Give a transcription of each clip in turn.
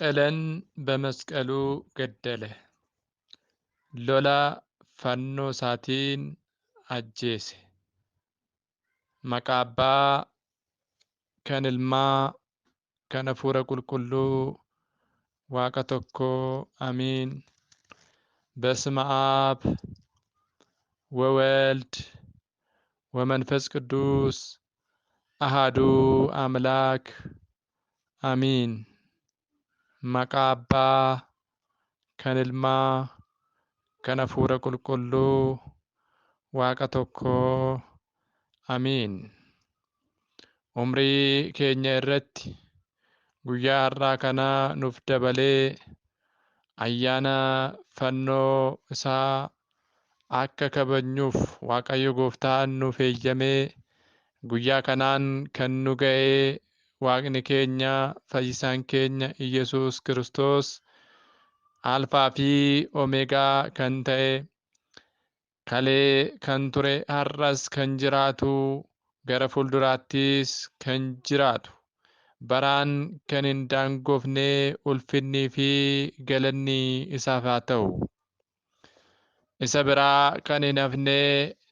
ጥልን በመስቀሉ ገደለ። Lola fannoo isaatiin ajjeese. Maqaa Abbaa kan Ilmaa kan Hafuura Qulqulluu Waaqa tokkoo Amiin. በስመ አብ ወወልድ ወመንፈስ ቅዱስ አሃዱ አምላክ አሚን። Maqaa Abbaa kan Ilmaa kan Hafuura Qulqulluu Waaqa tokkoo Amiin. Umrii keenya irratti guyyaa har'aa kana nuuf dabalee ayyaana fannoo isaa akka kabajnuuf Waaqayyo Gooftaan nuuf eeyyamee guyyaa kanaan kan nu ga'ee Waaqni keenya fayyisaan keenya Iyyasuus Kiristoos Alfaa fi Omeegaa kan ta'e kalee kan ture har'as kan jiraatu gara fuulduraattis kan jiraatu baraan kan hin daangofne ulfinnii fi galanni isaaf haa ta'u. Isa biraa kan hin hafne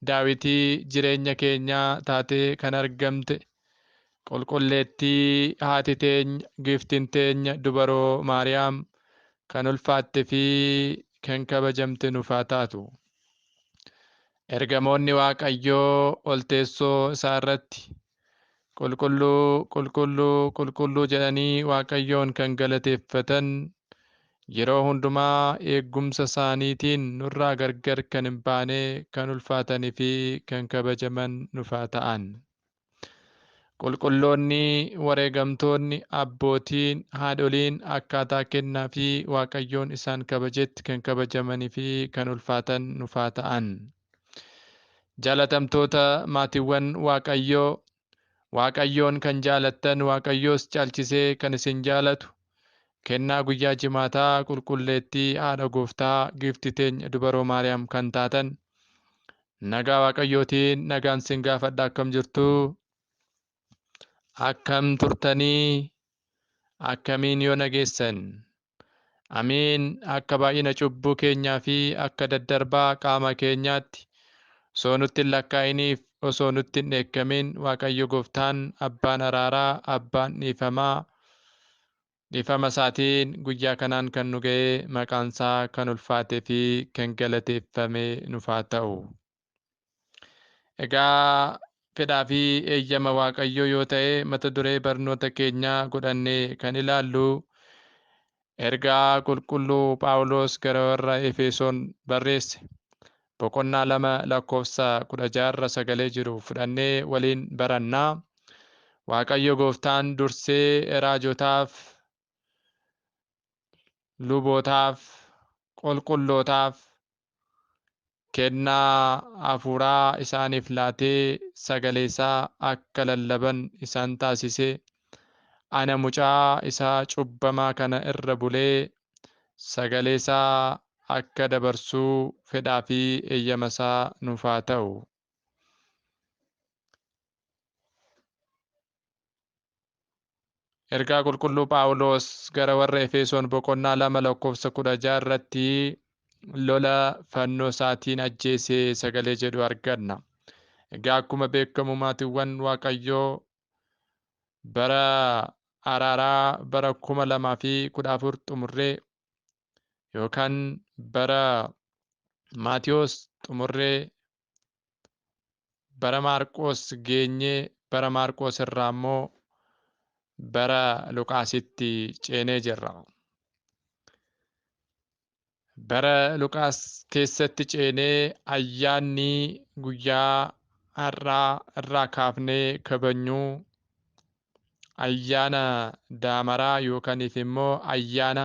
daawitii jireenya keenyaa taatee kan argamte qulqulleettii haati teenya giiftiin teenya dubaroo Maariyaam kan ulfaatte fi kan kabajamte nuuf haa taatu. Ergamoonni Waaqayyoo ol teessoo isaa irratti qulqulluu qulqulluu qulqulluu jedhanii Waaqayyoon kan galateeffatan yeroo hundumaa eegumsa isaaniitiin nurraa gargar kan hin baane kan ulfaatanii fi kan kabajaman nuuf haa ta'an. Qulqulloonni wareegamtoonni abbootiin haadholiin akkaataa kennaa fi Waaqayyoon isaan kabajetti kan kabajamanii fi kan ulfaatan nuuf haa ta'an. Jaalatamtoota maatiiwwan Waaqayyoo, Waaqayyoon kan jaalattan Waaqayyoos caalchisee kan isin jaalatu kennaa guyyaa jimaataa qulqulleettii haadha gooftaa giiftii teenya dubaroo Maariyaam kan taatan nagaa Waaqayyootiin nagaan sin gaafadha. Akkam jirtu? Akkam turtanii? Akkamiin yoo nageessan? Amiin. Akka baay'ina cubbuu keenyaa fi akka daddarbaa qaama keenyaatti osoo nutti hin lakkaa'iniif osoo nutti hin dheekkamin Waaqayyo Gooftaan abbaan araaraa abbaan dhiifamaa dhiifama isaatiin guyyaa kanaan kan nu ga'e maqaan isaa kan ulfaatee fi kan galateeffame nuuf haa ta'u. Egaa fedhaa fi eeyyama Waaqayyoo yoo ta'e mata duree barnoota keenyaa godhannee kan ilaallu ergaa qulqulluu Phaawulos gara warra Efesoon barreesse boqonnaa 2 lakkoofsa 16 irra sagalee jiru fudhannee waliin barannaa. Waaqayyo Gooftaan dursee raajotaaf, lubootaaf, qulqullootaaf kennaa hafuuraa isaaniif laatee sagalee isaa akka lallaban isaan taasise. Ana mucaa isaa cubbamaa kana irra bulee sagalee isaa akka dabarsuu fedhaa fi eeyyama isaa nuuf haa ta'u. Ergaa qulqulluu Phaawulos gara warra Efesoon boqonnaa 2 lakkoofsa 16 irratti lola fannoo isaatiin ajjeese sagalee jedhu arganna. Egaa akkuma beekamu maatiiwwan Waaqayyoo bara araaraa bara 2014 xumurree yookaan bara Maatiyoos xumurree bara Maarqoos geenyee bara Maarqoos irraa immoo bara Luqaasitti ceenee jirra. Bara Luqaas keessatti ceenee ayyaanni guyyaa har'aa irraa kaafnee kabajnu ayyaana daamaraa yookaaniif immoo ayyaana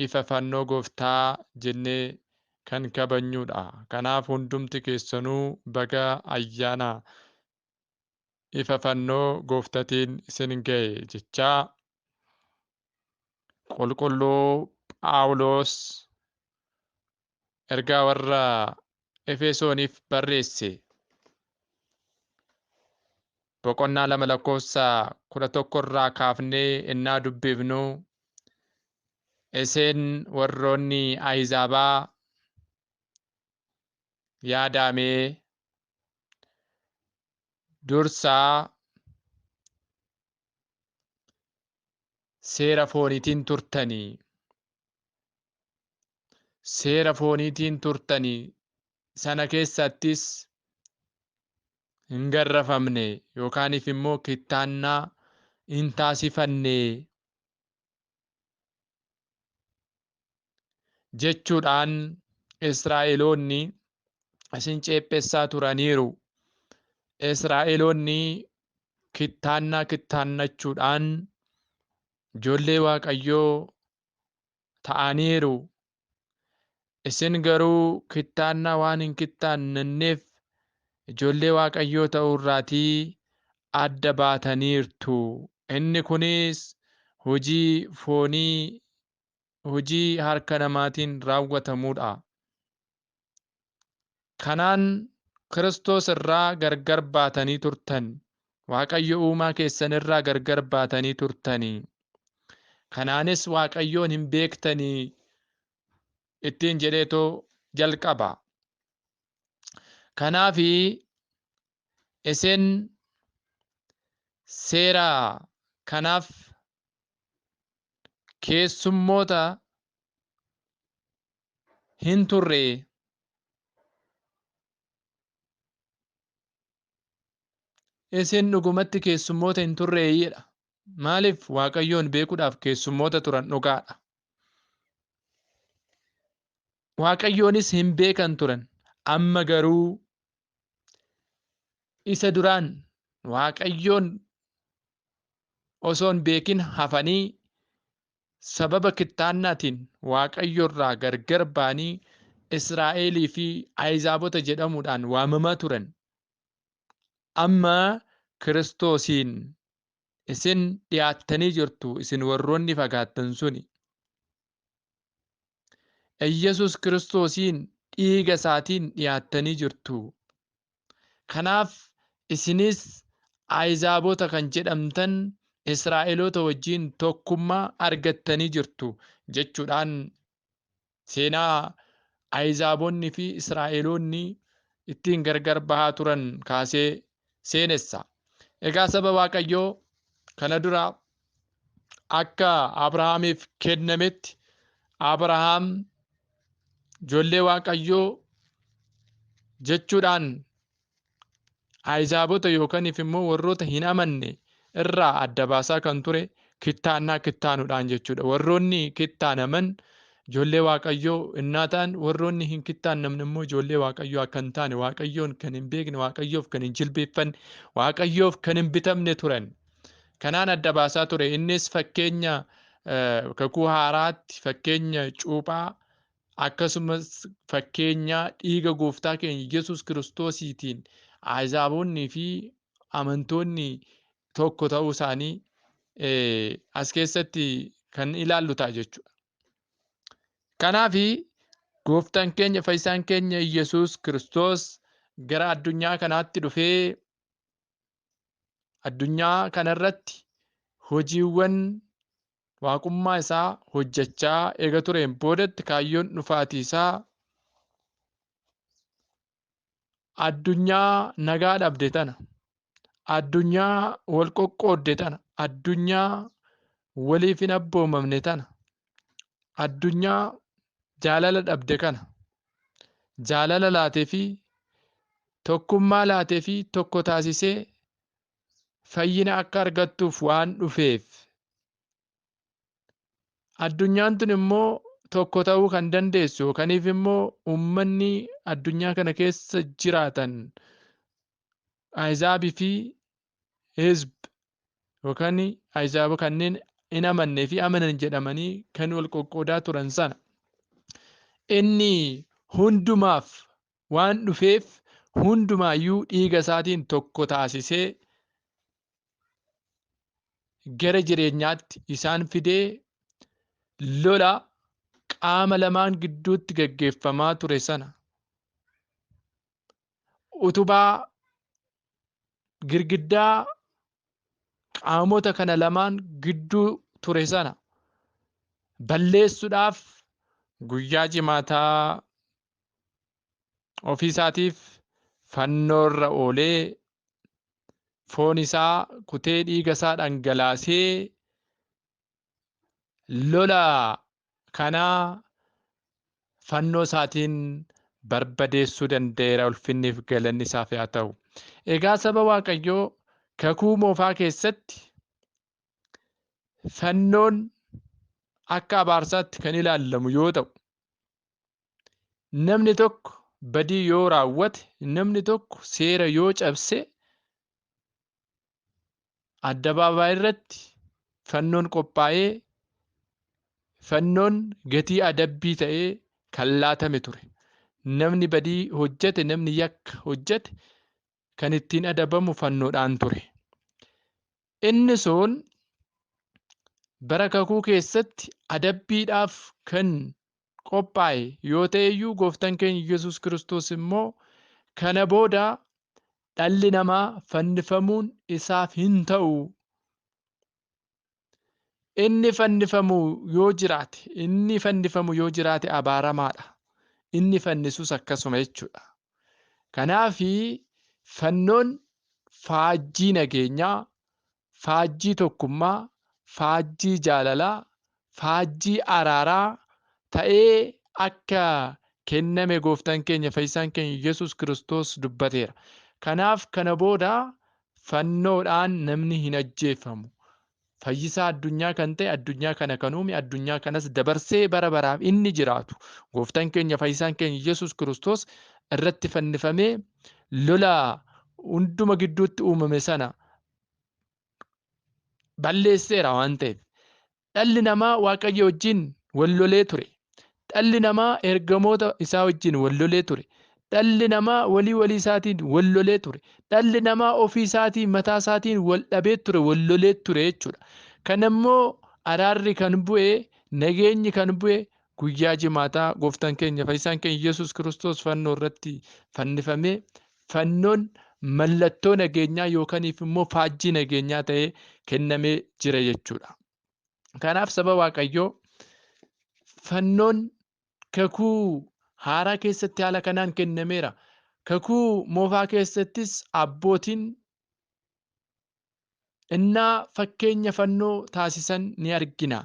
ifa fannoo gooftaa jennee kan kabajnudha. Kanaaf hundumti keessanuu baga ayyaana ifa fannoo gooftatiin isin ga'e jechaa qulqulluu Phaawulos ergaa warra Efesooniif barreesse boqonnaa 2 lakkoofsa 11 irraa kaafnee innaa dubbifnu Isin warroonni Ahizaabaa yaadaamee dursaa seera fooniitiin turtanii. Seera fooniitiin turtanii sana keessattis hin garrafamne yookaaniif immoo kittaannaa hin taasifanne jechuudhaan Israa'eloonni isin ceephessaa turaniiru. Israa'eloonni kittaannaa kittaannachuudhaan ijoollee Waaqayyoo ta'aniiru. Isin garuu kittaannaa waan hin kittaannanneef ijoollee Waaqayyoo ta'uu irraatii adda baataniirtu. Inni kunis hojii foonii, hojii harka namaatiin raawwatamudha. Kanaan Kiristoos irraa gargar baatanii turtan. Waaqayyo uumaa keessan irraa gargar baatanii turtanii. Kanaanis Waaqayyoon hin beektanii ittiin jedheetoo jalqaba. Kanaafi isin seera kanaaf keessummoota hin turre. Isin dhugumatti keessummoota hin turreeyyiidha. Maaliif Waaqayyoon beekuudhaaf keessummoota turan dhugaadha. Waaqayyoonis hin beekan turan. Amma garuu isa duraan Waaqayyoon osoo hin beekin hafanii sababa kittaannaatiin Waaqayyo irraa gargar ba'anii Israa'elii fi Ahizaabota jedhamuudhaan waamamaa turan. Amma Kiristoosiin isin dhiyaattanii jirtu, isin warroonni fagaattan suni. Iyyasuus Kiristoosiin dhiiga isaatiin dhiyaattanii jirtu. Kanaaf isinis Ahizaabota kan jedhamtan Israa'eloota wajjin tokkummaa argattanii jirtu jechuudhaan seenaa Ahizaabonni fi Israa'eloonni ittiin gargar bahaa turan kaasee seenessa. Egaa saba Waaqayyoo kana dura akka Abrahaamiif kennametti Abrahaam ijoollee Waaqayyoo jechuudhaan Ahizaabota yookaaniif immoo warroota hin amanne irraa adda baasaa kan ture kittaannaa kittaanuudhaan jechuudha. Warroonni kittaanaman ijoollee Waaqayyoo innaa ta'an, warroonni hin kittaannamne immoo ijoollee Waaqayyoo akka hin taane, Waaqayyoon kan hin beekne, Waaqayyoof kan hin jilbeeffanne, Waaqayyoof kan hin bitamne turan. Kanaan adda baasaa ture. Innis fakkeenya kakuu haaraatti, fakkeenya cuuphaa, akkasumas fakkeenya dhiiga gooftaa keenya Yesuus Kiristoosiitiin Ahizaabonnii fi amantoonni tokko ta'uu isaanii as keessatti kan ilaallu ta'a jechuudha. Kanaaf gooftaan keenya fayyisaan keenya Yesuus Kiristoos gara addunyaa kanaatti dhufee addunyaa kanarratti hojiiwwan waaqummaa isaa hojjechaa eega tureen boodatti kaayyoon dhufaatii isaa addunyaa nagaa dhabde tana, addunyaa wal qoqqoodde tana, addunyaa waliif hin abboomamne tana, addunyaa jaalala dhabde kana jaalala laatee fi tokkummaa laatee fi tokko taasisee fayyina akka argattuuf waan dhufeef. Addunyaan tun immoo tokko ta'uu kan dandeessu yookaaniif immoo uummanni addunyaa kana keessa jiraatan Ahizaabii fi Hizb yookaan Ahizaaba kanneen hin amannee fi amanan jedhamanii kan wal qoqqoodaa turan sana inni hundumaaf waan dhufeef hundumaayyuu dhiiga isaatiin tokko taasisee gara jireenyaatti isaan fidee lola qaama lamaan gidduutti gaggeeffamaa ture sana utubaa girgiddaa qaamota kana lamaan gidduu ture sana balleessuudhaaf guyyaa jimaataa ofii isaatiif fannoorra oolee foon isaa kutee dhiiga isaa dhangalaasee lola kanaa fannoo isaatiin barbadeessuu danda'eera. Ulfinniif galanni isaaf haa ta'u. Egaa saba Waaqayyoo, kakuu moofaa keessatti fannoon akka abaarsaatti kan ilaalamu yoo ta'u, namni tokko badii yoo raawwate, namni tokko seera yoo cabse, addabaabaayii irratti fannoon qophaa'ee fannoon gatii adabbii ta'ee kan laatame ture. Namni badii hojjete, namni yakka hojjete kan ittiin adabamu fannoodhaan ture. Inni sun bara kakuu keessatti adabbiidhaaf kan qophaa'e yoo ta'e iyyuu, gooftaan keenya Yesuus Kiristoos immoo kana booda dhalli namaa fannifamuun isaaf hin ta'u. Inni fannifamu yoo jiraate, inni fannifamu yoo jiraate abaaramaadha. Inni fannisus akkasuma jechuudha. Kanaafi fannoon faajjii nageenyaa, faajjii tokkummaa, faajjii jaalalaa, faajjii araaraa ta'ee akka kenname gooftaan keenya fayyisaan keenya Yesuus Kiristoos dubbateera. Kanaaf kana booda fannoodhaan namni hin ajjeefamu. Fayyisaa addunyaa kan ta'e, addunyaa kana kan uume, addunyaa kanas dabarsee bara baraaf inni jiraatu, gooftaan keenya fayyisaan keenya Yesuus Kiristoos irratti fannifamee lola hunduma gidduutti uumame sana balleesseera waan ta'eef. Dhalli namaa Waaqayyo wajjin wal lolee ture. Dhalli namaa ergamoota isaa wajjin wal lolee ture. Dhalli namaa walii walii isaatiin wal lolee ture. Dhalli namaa ofii isaatiin mataa isaatiin wal dhabee ture, wal lolee ture jechuudha. Kana immoo araarri kan bu'e, nageenyi kan bu'e guyyaa jimaataa gooftaan keenya fayyisaan keenya Yesuus Kiristoos fannoo irratti fannifamee, fannoon mallattoo nageenyaa yookaaniif immoo faajjii nageenyaa ta'ee kennamee jira jechuudha. Kanaaf saba Waaqayyoo, fannoon kakuu haaraa keessatti haala kanaan kennameera. Kakuu moofaa keessattis abbootiin innaa fakkeenya fannoo taasisan ni argina.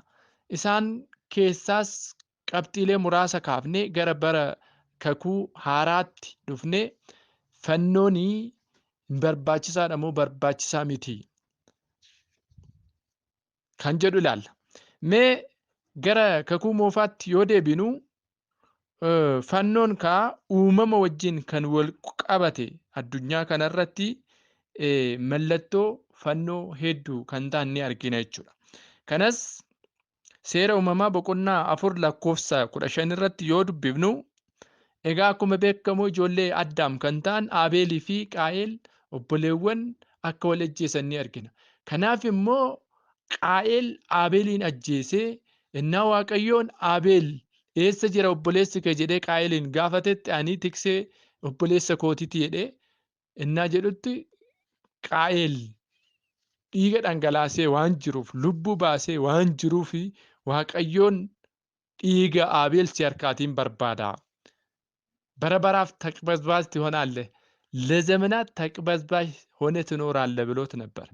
Isaan keessaas qabxiilee muraasa kaafnee gara bara kakuu haaraatti dhufnee fannoonii barbaachisaadha moo barbaachisaa miti kan jedhu ilaalla. Mee gara kakuu moofaatti yoo deebinu, fannoon kaa uumama wajjin kan wal qabate addunyaa kanarratti mallattoo fannoo hedduu kan ta'an ni argina jechuudha. Kanas seera uumamaa boqonnaa 4 lakkoofsa 15 irratti yoo dubbifnu, egaa akkuma beekamu ijoollee Addaam kan ta'an Abeelii fi Qaa'el obboleewwan akka wal ajjeesan ni argina. Kanaaf immoo Qaa'el Abeeliin ajjeesee, innaa Waaqayyoon "Abeel, eessa jira obboleessi kee?" jedhee Qaa'eliin gaafatetti, "Ani tiksee obboleessa kootiiti" jedhee innaa jedhutti, Qaa'el dhiiga dhangalaasee waan jiruuf, lubbuu baasee waan jiruuf, Waaqayyoon "Dhiiga Abeel si harkaatiin barbaada. bara baraaf ተቅበዝባዥ ትሆናለህ፣ ለዘመናት ተቅበዝባዥ ሆነህ ትኖራለህ" ብሎት ነበር።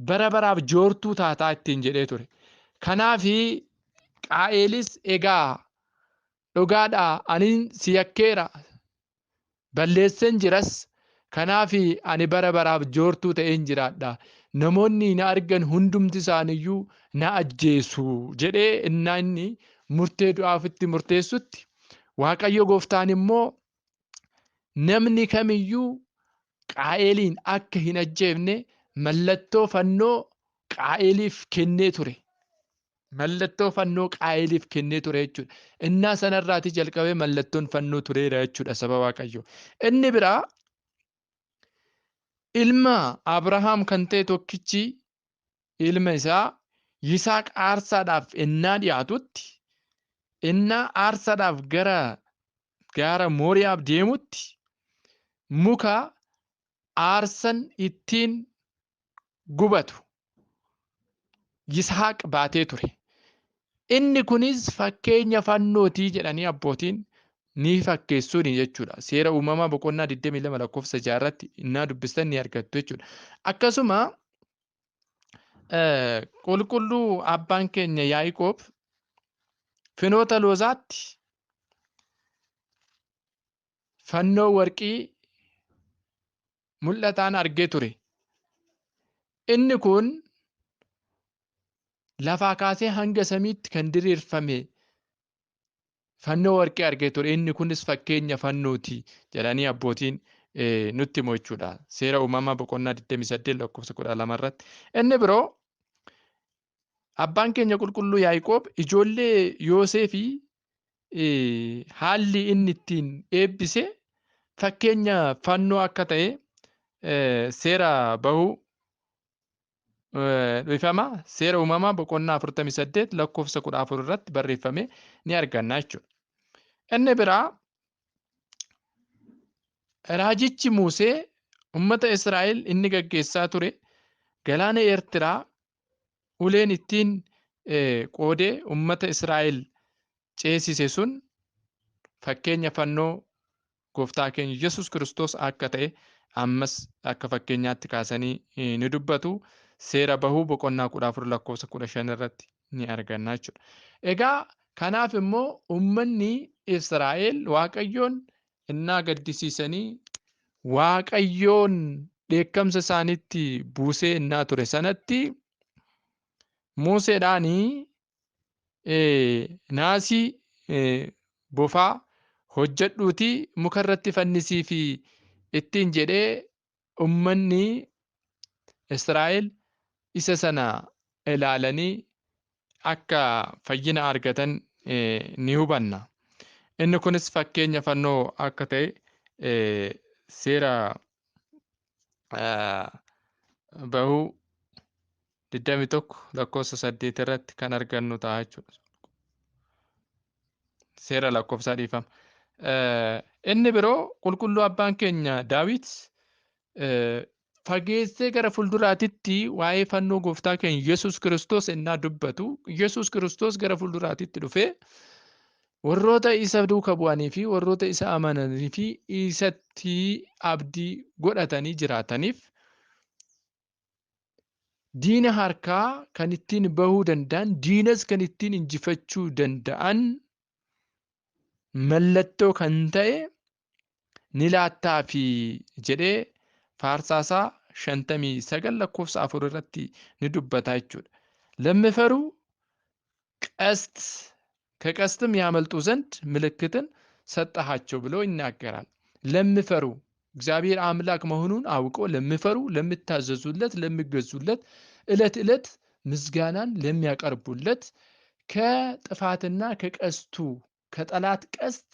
Bara baraaf joortuu taataa ittiin jedhee ture. Kanaafi Qaa'elis "Egaa dhugaadha, ani si yakkeera, balleesseen jiras, kanaafi ani bara baraaf joortuu ta'een jiraadha. Namoonni na argan hundumti isaaniiyyuu na ajjeesu" jedhee innaa inni murtee du'aa ofitti murteessutti, Waaqayyo gooftaan immoo namni kamiyyuu Qaa'eliin akka hin ajjeefne mallattoo fannoo Qaa'eliif kennee ture. Mallattoo fannoo Qaa'eliif kennee ture jechuudha. Innaa sanarraati jalqabee mallattoon fannoo tureera jechuudha, saba Waaqayyoo. Inni biraa ilma Abrahaam kan ta'e tokkichi ilma isaa Yisaaq aarsaadhaaf innaa dhiyaatutti, innaa aarsaadhaaf gara gaara Mooriyaaf deemutti, muka aarsan ittiin gubatu Yisaaq baatee ture. Inni kunis fakkeenya fannootii jedhanii abbootiin ni fakkeessuuni jechuudha. Seera uumamaa boqonnaa 22 lakkoofsa 6 irratti innaa dubbistan ni argattu jechuudha. Akkasuma qulqulluu abbaan keenya Yaaqoob finoota loozaatti fannoo warqii mul'ataan argee ture. Inni kun lafaa kaasee hanga samiitti kan diriirfame fannoo warqii argee ture. Inni kunis fakkeenya fannooti jedhanii abbootiin nutti himu jechuudha. Seera uumamaa boqonnaa 28 lakkoofsa 12 irratti. Inni biroo abbaan keenya qulqulluu Yaaqoob ijoollee Yoosefii haalli inni ittiin eebbise fakkeenya fannoo akka ta'e seera bahuu dhufama seera uumamaa boqonnaa 48 lakkoofsa 14 irratti barreeffame ni arganna jechuudha. Inni biraa raajichi Musee ummata Israa'el inni gaggeessaa ture galaana Eertiraa uleen ittiin qoodee ummata Israa'el ceesise sun fakkeenya fannoo gooftaa keenya Yesuus Kiristoos akka ta'e ammas akka fakkeenyaatti kaasanii ni dubbatu. Seera bahuu boqonnaa 14 lakkoofsa 15 irratti ni arganna jechuudha. Egaa kanaaf immoo ummanni Israa'el Waaqayyoon innaa gaddisiisanii Waaqayyoon dheekkamsa isaaniitti buusee innaa ture sanatti Museedhaanii naasii bofaa hojjedhuutii muka irratti fannisii fi ittiin jedhee ummanni Israa'el isa sana ilaalanii akka fayyina argatan ni hubanna. Inni kunis fakkeenya fannoo akka ta'e seera bahuu 21 lakkoofsa 8 irratti kan argannu ta'a jechuudha. Seera lakkoofsaa dhiifama. Inni biroo qulqulluu abbaan keenya Daawit fageessee gara fuulduraatitti waa'ee fannoo gooftaa keenya Yesuus Kiristoos innaa dubbatu, Yesuus Kiristoos gara fuulduraatitti dhufee warroota isa duuka bu'anii fi warroota isa amananii fi isatti abdii godhatanii jiraataniif diina harkaa kan ittiin bahuu danda'an, diinas kan ittiin injifachuu danda'an mallattoo kan ta'e ni laattaafi jedhee faarsaasaa 59 lakkoofsa 4 irratti ni dubbata jechuudha. ለሚፈሩ ቀስት ከቀስትም ያመልጡ ዘንድ ምልክትን ሰጠሃቸው ብሎ ይናገራል። ለሚፈሩ እግዚአብሔር አምላክ መሆኑን አውቆ ለሚፈሩ፣ ለሚታዘዙለት፣ ለሚገዙለት፣ ዕለት ዕለት ምስጋናን ለሚያቀርቡለት ከጥፋትና ከቀስቱ ከጠላት ቀስት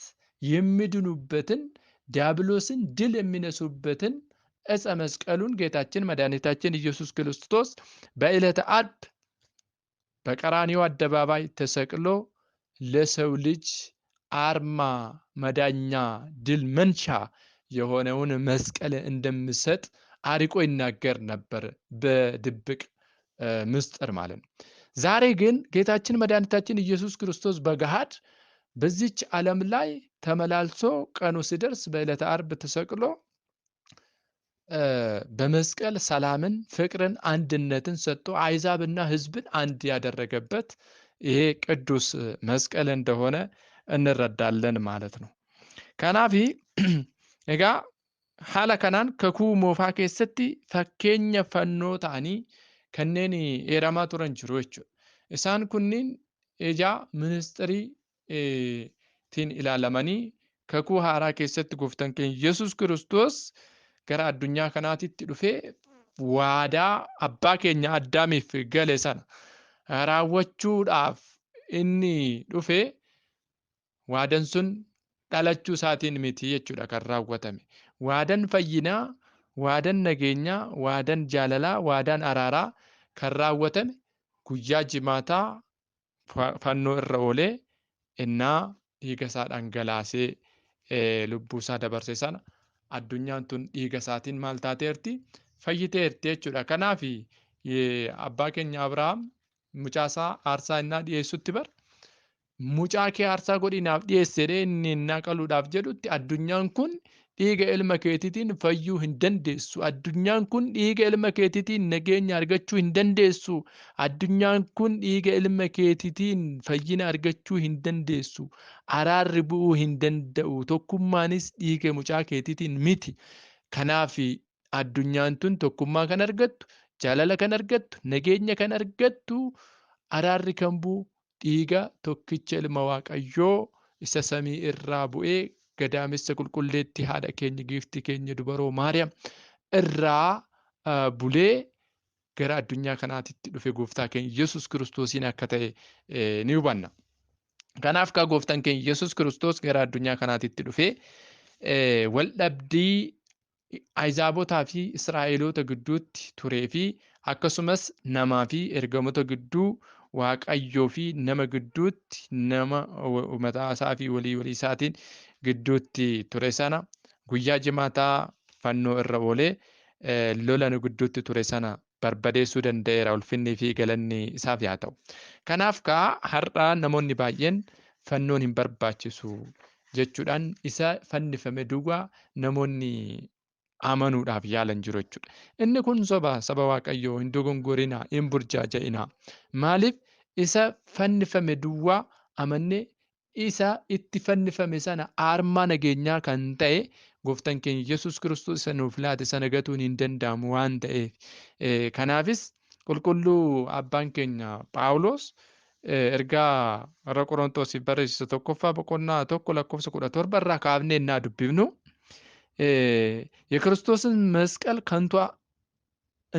የሚድኑበትን ዲያብሎስን ድል የሚነሱበትን ዕፀ መስቀሉን ጌታችን መድኃኒታችን ኢየሱስ ክርስቶስ በዕለተ ዓርብ በቀራንዮ አደባባይ ተሰቅሎ ለሰው ልጅ አርማ መዳኛ ድል መንሻ የሆነውን መስቀል እንደሚሰጥ አርቆ ይናገር ነበር፣ በድብቅ ምስጢር ማለት ነው። ዛሬ ግን ጌታችን መድኃኒታችን ኢየሱስ ክርስቶስ በገሃድ በዚች ዓለም ላይ ተመላልሶ ቀኑ ሲደርስ በዕለተ ዓርብ ተሰቅሎ በመስቀል ሰላምን፣ ፍቅርን፣ አንድነትን ሰጥቶ አሕዛብና ሕዝብን አንድ ያደረገበት ይሄ ቅዱስ መስቀል እንደሆነ እንረዳለን ማለት ነው። Kanaafi egaa haala kanaan kakuu moofaa keessatti fakkeenya fannoo ta'anii kanneen eeramaa turan jiru jechuudha. Isaan kunniin ijaa ministiriitiin ilaalamanii kakuu haaraa keessatti gooftaan keenya Yesuus Kiristoos gara addunyaa kanaatitti dhufee waadaa abbaa keenya Addaamiif gale sana raawwachuudhaaf inni dhufe waadan sun dhalachuu isaatiin miti jechuudha kan raawwatame. Waadan fayyinaa, waadan nageenyaa, waadan jaalalaa, waadaan araaraa kan raawwatame guyyaa jimaataa fannoo irra oolee innaa dhiiga isaa dhangalaasee lubbuu isaa dabarse sana addunyaan tun dhiiga isaatiin maal taateerti? Fayyiteerti jechuudha. Kanaaf abbaa keenya Abrahaam mucaa isaa aarsaa innaa dhiyeessutti bar Mucaa kee aarsaa godhii naaf dhiyeessi jedhee inni innaa qaluudhaaf jedhutti addunyaan kun dhiiga ilma keetiitiin fayyuu hin dandeessu. Addunyaan kun dhiiga ilma keetiitiin nageenya argachuu hin dandeessu. Addunyaan kun dhiiga ilma keetiitiin fayyina argachuu hin dandeessu. Araarri bu'uu hin danda'u. Tokkummaanis dhiiga mucaa keetiitiin miti. Kanaaf addunyaan tun tokkummaa kan argattu, jaalala kan argattu, nageenya kan argattu, araarri kan bu'u dhiiga tokkicha ilma Waaqayyoo isa samii irraa bu'ee gadaamessa qulqulleetti haadha keenya giiftii keenya dubaroo Maariyaam irraa bulee gara addunyaa kanaatitti dhufe gooftaa keenya Yesuus Kiristoosiin akka ta'e ni hubanna. Kanaaf kaa gooftaan keenya Yesuus Kiristoos gara addunyaa kanaatitti dhufee wal dhabdii Ahizaabotaa fi Israa'eloota gidduutti turee fi akkasumas namaa fi ergamoota gidduu, Waaqayyoo fi nama gidduutti, nama mataa isaa fi walii walii isaatiin gidduutti ture sana guyyaa jimaataa fannoo irra oolee lola nu gidduutti ture sana barbadeessuu danda'eera. Ulfinnii fi galanni isaaf haa ta'u. Kanaaf kaa har'a namoonni baay'een fannoon hin barbaachisu jechuudhaan isa fannifame duwwaa namoonni amanuudhaaf yaalan jiru jechuudha. Inni kun soba. Saba Waaqayyoo, hin dogongorinaa, hin burjaaja'inaa. Maaliif isa fannifame duwwaa amannee isa itti fannifame sana aarmaa nageenyaa kan ta'e gooftaan keenya Yesuus Kiristoos isa nuuf laate sana gatuun hin danda'amu waan ta'eef. Kanaafis qulqulluu abbaan keenya Phaawulos ergaa warra Qorontosiif barreesse tokkoffaa boqonnaa 1 lakkoofsa 17 irraa kaafnee innaa dubbifnu, የክርስቶስን መስቀል ከንቱ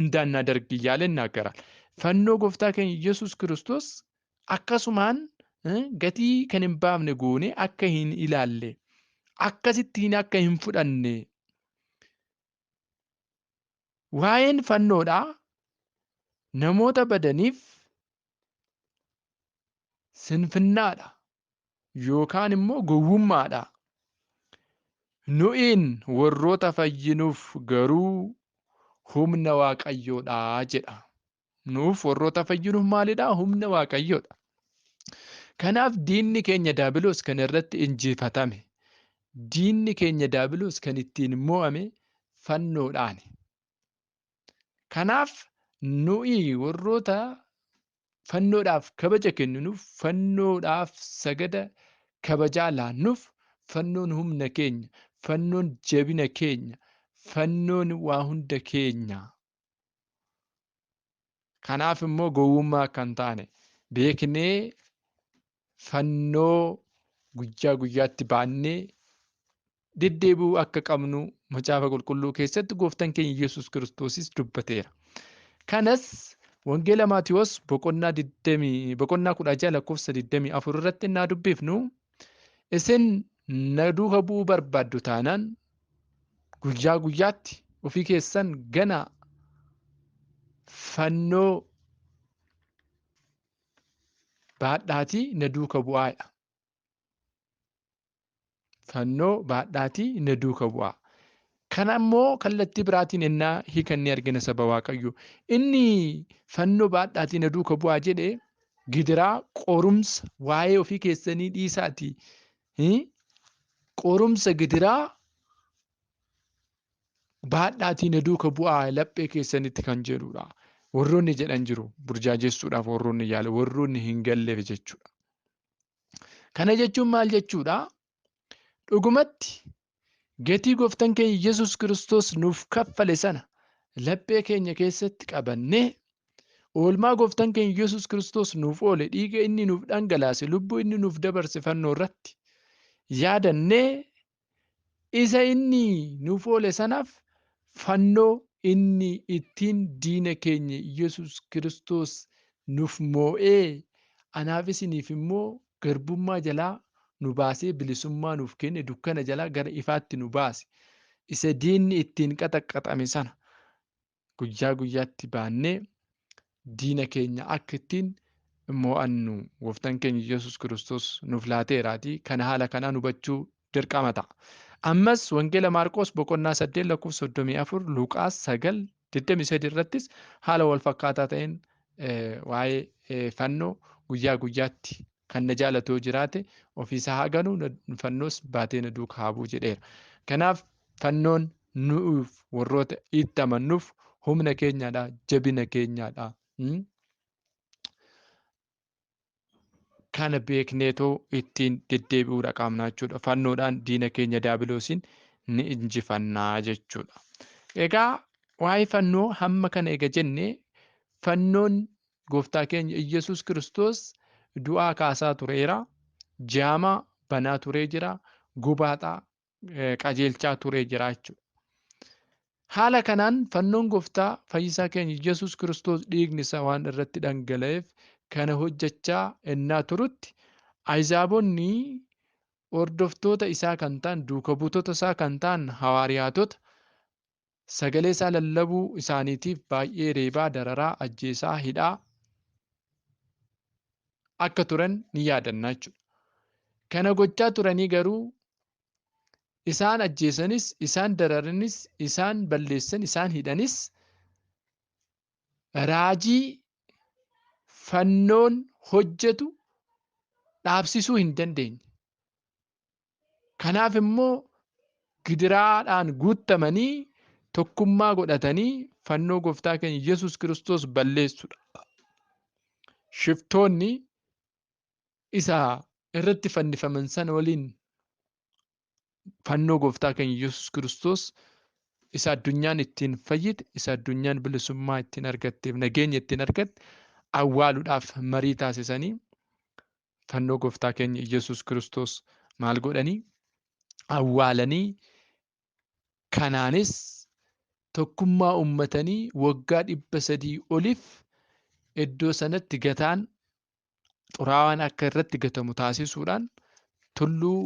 እንዳናደርግ እያለ ይናገራል። Fannoo gooftaa keenya Yesuus Kiristoos akkasumaan gatii kan hin baafne goone akka hin ilaalle, akkasittiin akka hin fudhanne, waa'een fannoodhaa namoota badaniif sinfinnaadha yookaan immoo gowwummaadha. Nu'iin warroota fayyinuuf garuu humna Waaqayyoodha jedha. Nuuf warroota fayyinuuf maalidha? Humna Waaqayyoodha. Kanaaf diinni keenya Daabiloos kan irratti injifatame, diinni keenya Daabiloos kan ittiin mo'ame fannoodhaani. Kanaaf nu'i warroota fannoodhaaf kabaja kenninuuf, fannoodhaaf sagada kabajaa laannuuf, fannoon humna keenya, fannoon jabina keenya, fannoon waa hunda keenya. Kanaaf immoo gowwummaa akka hin taane beeknee fannoo guyyaa guyyaatti baannee deddeebi'uu akka qabnu macaafa qulqulluu keessatti gooftaan keenya Yesuus Kiristoosis dubbateera. Kanas Wangeela Maatiyoos boqonnaa 20 boqonnaa 16 lakkoofsa 24 irratti innaa dubbifnu, isin na duuka bu'uu barbaaddu taanaan guyyaa guyyaatti ofii keessan gana, fannoo baadhaatii na duuka bu'aadha. Fannoo baadhaatii na duuka bu'aa. Kana immoo kallattii biraatiin ennaa hiikannee argina, saba Waaqayyoo. Inni fannoo baadhaatii na duuka bu'aa jedhee gidiraa, qorumsa, waa'ee ofii keessanii dhiisaatii qorumsa, gidiraa baadhaatii na duuka bu'aa laphee keessanitti kan jedhudha. Warroonni jedhan jiru, burjaajessuudhaaf warroonni yaala, warroonni hin galleef jechuudha. Kana jechuun maal jechuudha? Dhugumatti gatii gooftaan keenya Yesuus Kiristoos nuuf kaffale sana laphee keenya keessatti qabannee, oolmaa gooftaan keenya Yesuus Kiristoos nuuf oole, dhiiga inni nuuf dhangalaase, lubbuu inni nuuf dabarse fannoo irratti yaadannee, isa inni nuuf oole sanaaf fannoo inni ittiin diina keenya Yesuus Kiristoos nuuf moo'ee, anaaf isiniif immoo garbummaa jalaa nu baasee bilisummaa nuuf kenne, dukkana jalaa gara ifaatti nu baase, isa diinni ittiin qaxaqqaxame sana guyyaa guyyaatti baannee diina keenya akka ittiin mo'annu gooftaan keenya Yesuus Kiristoos nuuf laateeraatii kana haala kanaan hubachuu dirqama ta'a. Ammas Wangeela Maarqos boqonnaa 8 lakkoofsa 34, Luqaas 9 23 irrattis haala wal fakkaataa ta'een waa'ee fannoo guyyaa guyyaatti Kan na jaalatu yoo jiraate ofiisaa haa ganu, fannoos baatee na duukaa haa bu'u jedheera. Kanaaf fannoon nuuf warroota itti amannuuf humna keenyaadha, jabina keenyaadha. Kana beekneetoo ittiin deddeebi'uudha qabna jechuudha. Fannoodhaan diina keenya daabiloosiin ni injifannaa jechuudha. Egaa waa'ee fannoo hamma kana ega jenne, fannoon gooftaa keenya Iyyasuus Kiristoos du'aa kaasaa tureera. Jaamaa banaa turee jira. Gubaaxaa qajeelchaa turee jira jechuudha. Haala kanaan fannoon gooftaa fayyisaa keenya Iyyasuus Kiristoos dhiigni isaa waan irratti dhangala'eef kana hojjechaa ennaa turutti, Ahizaabonni hordoftoota isaa kan ta'an, duuka buutota isaa kan ta'an hawaariyaatota sagalee isaa lallabuu isaaniitiif baay'ee reebaa, dararaa, ajjeesaa, hidhaa akka turan ni yaadanna jechuudha. Kana gochaa turanii garuu isaan ajjeesanis, isaan dararanis, isaan balleessan, isaan hidhanis raajii fannoon hojjetu dhaabsisuu hin dandeenye. Kanaaf immoo gidiraadhaan guuttamanii tokkummaa godhatanii fannoo gooftaa keenya Yesuus Kiristoos balleessuudha. Shiftoonni isa irratti fannifaman sana waliin fannoo gooftaa keenya Yesuus Kiristoos isa addunyaan ittiin fayyite, isa addunyaan bilisummaa ittiin argatteef nageenya ittiin argatte awwaaluudhaaf marii taasisanii fannoo gooftaa keenya Yesuus Kiristoos maal godhanii awwaalanii, kanaanis tokkummaa uummatanii waggaa 300 oliif iddoo sanatti gataan xuraawaan akka irratti gatamu taasisuudhaan tulluu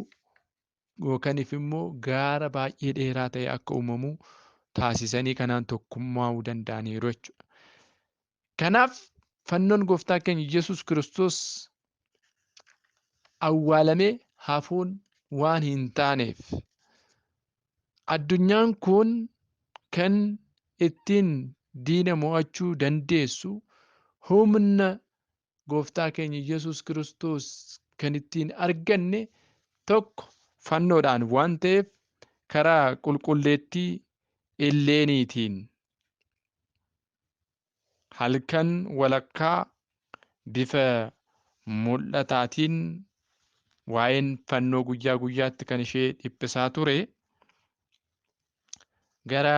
yookaaniif immoo gaara baay'ee dheeraa ta'e akka uumamu taasisanii kanaan tokkummaa'uu danda'aniiru jechuudha. Kanaaf fannoon gooftaa keenya Yesuus Kiristoos awwaalamee hafuun waan hin taaneef, addunyaan kun kan ittiin diina mo'achuu dandeessu, humna gooftaa keenya Yesuus Kiristoos kan ittiin arganne tokko fannoodhaan waan ta'eef, karaa qulqulleettii Illeeniitiin halkan walakkaa bifa mul'ataatiin waa'een fannoo guyyaa guyyaatti kan ishee dhiphisaa ture gara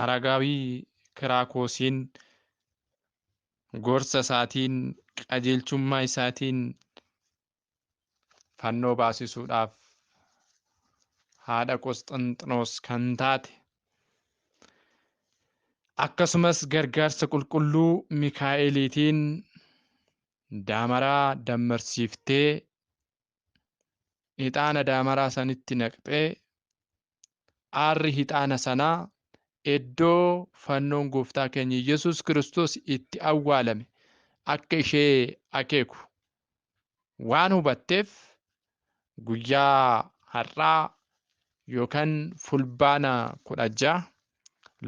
Aragaawii Kiraakoosiin gorsa isaatiin, qajeelchummaa isaatiin fannoo baasisuudhaaf haadha Qosxanxinoos kan taate, akkasumas gargaarsa qulqulluu Mikaa'eliitiin daamaraa dammarsiiftee ixaana daamaraa sanitti naqxee, aarri ixaana sanaa iddoo fannoon gooftaa keenya Yesuus Kiristoos itti awwaalame akka ishee akeeku waan hubatteef, guyyaa har'aa yookaan Fulbaana 16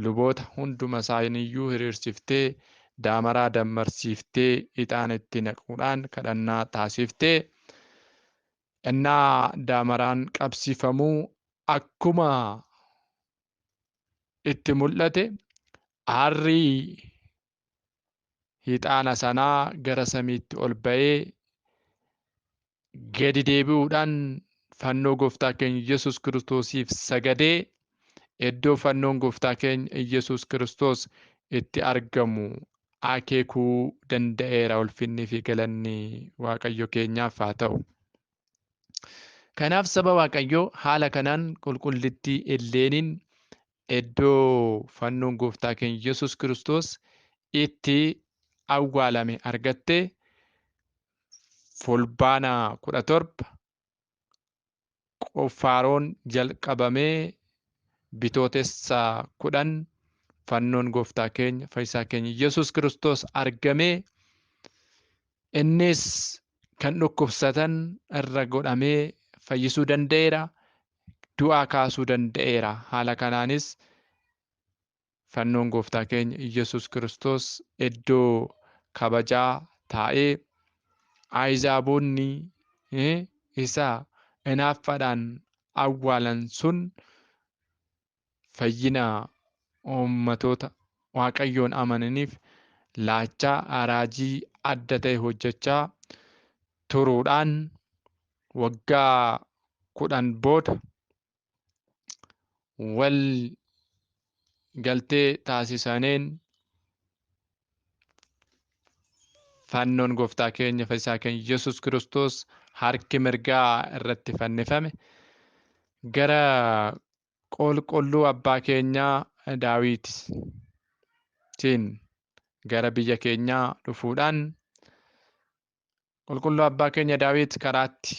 luboota hunduma isaaniiyyuu hiriirsiftee, daamaraa dammarsiiftee, ixaana itti naquudhaan kadhannaa taasiftee, innaa daamaraan qabsiifamuu akkuma itti mul'ate aarri ixaana sanaa gara samiitti ol ba'ee gadi deebi'uudhaan fannoo gooftaa keenya Yesuus Kiristoosiif sagadee iddoo fannoon gooftaa keenya Yesuus Kiristoos itti argamu akeekuu danda'eera. Ulfinnii fi galanni Waaqayyo keenyaaf haa ta'u. Kanaaf saba Waaqayyoo, haala kanaan qulqullittii Illeeniin iddoo fannoon gooftaa keenya Yesuus Kiristoos itti awwaalame argattee Fulbaana 17 qoffaaroon jalqabamee Bitootessa 10 fannoon gooftaa keenya fayyisaa keenya Yesuus Kiristoos argamee, innis kan dhukkubsatan irra godhamee fayyisuu danda'eera, du'aa kaasuu danda'eera. Haala kanaanis fannoon gooftaa keenya Yesuus Kiristoos iddoo kabajaa taa'ee Ahizaabonni isa hinaaffaadhaan awwaalan sun fayyina uummatoota Waaqayyoon amananiif laachaa raajii adda ta'e hojjechaa turuudhaan waggaa 10 booda wal galtee taasisaniin fannoon gooftaa keenya fayyisaa keenya Yesuus Kiristoos harki mirgaa irratti fannifame gara qulqulluu abbaa keenyaa Daawitiin gara biyya keenyaa dhufuudhaan qulqulluu abbaa keenya Daawit karaatti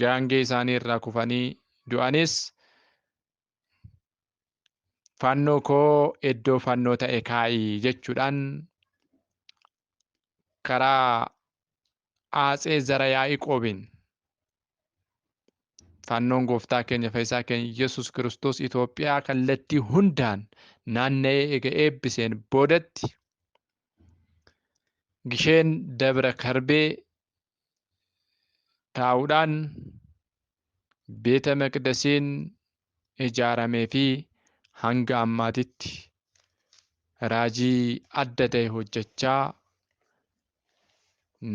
gaangee isaanii irraa kufanii du'anis fannoo koo iddoo fannoo ta'e kaa'i jechuudhaan karaa Atsee Zara Yaaqoobiin fannoon gooftaa keenya fayyisaa keenya Yesuus Kiristoos Itoophiyaa kallattii hundaan naanna'ee ega eebbiseen boodatti gisheen Dabra Karbee taa'uudhaan beeta maqdasiin ijaaramee fi hanga ammaatitti raajii adda ta'e hojjechaa